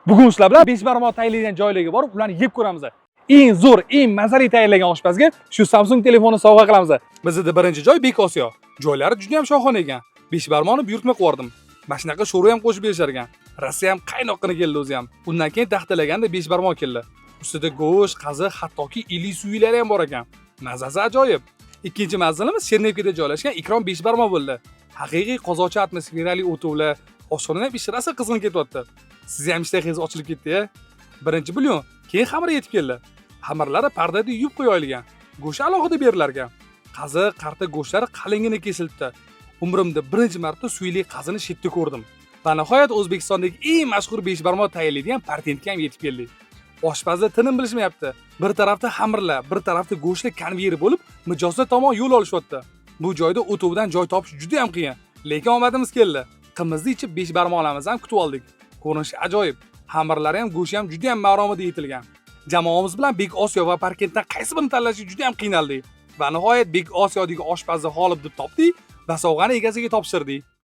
Bugun sizlar bilan beshbarmoq tayyorlaydigan joylarga borib, ularni yeb ko'ramiz. Eng zo'r, eng mazali tayyorlagan oshpazga shu Samsung telefonni sovg'a qilamiz. Bizda birinchi joy Bek Osiyo. Joylari juda ham shohona ekan. Beshbarmoqni buyurtma qilardim. Mana shunaqa sho'rva ham qo'shib berishar ekan. Rosa ham qaynoqqina keldi o'zi ham. Undan keyin taxtalaganda beshbarmoq keldi. Ustida go'sht, qazi, hattoki iliq suvilari ham bor ekan. Mazasi ajoyib. Ikkinchi manzilimiz Chernevkada joylashgan Ikrom beshbarmoq bo'ldi. Haqiqiy qozoqcha atmosferali o'tovlar, oshxonada ham ish rosa qizg'in ketyapti. Sizni ham ishtahangiz ochilib ketdi-ya. Birinchi bulyon, keyin xamir yetib keldi. Xamirlari pardada yupqa yoyilgan. Go'shti alohida berilar ekan. Qazi, qarta go'shtlari qalingina kesilibdi. Umrimda birinchi marta suyli qazini shetda ko'rdim. Va nihoyat O'zbekistondagi eng mashhur beshbarmoq tayyorlaydigan Parkentga ham yetib keldik. Oshpazlar tinim bilishmayapti. Bir tarafda xamirlar, bir tarafda go'shtli konveyeri bo'lib, mijozlar tomon yo'l olishyapti. Bu joyda o'tovdan joy topish juda ham qiyin. Lekin omadimiz keldi. Qimizni ichib beshbarmoqlarimizni ham kutib oldik. Ko'rinishi ajoyib. Xamirlari ham, go'shti ham juda ham maromida yetilgan. Jamoamiz bilan Bek Osiyo va Parkentdan qaysi birini tanlashga juda ham qiynaldik. Va nihoyat Bek Osiyodagi oshpazni g'olib deb topdik va sovg'ani egasiga topshirdik.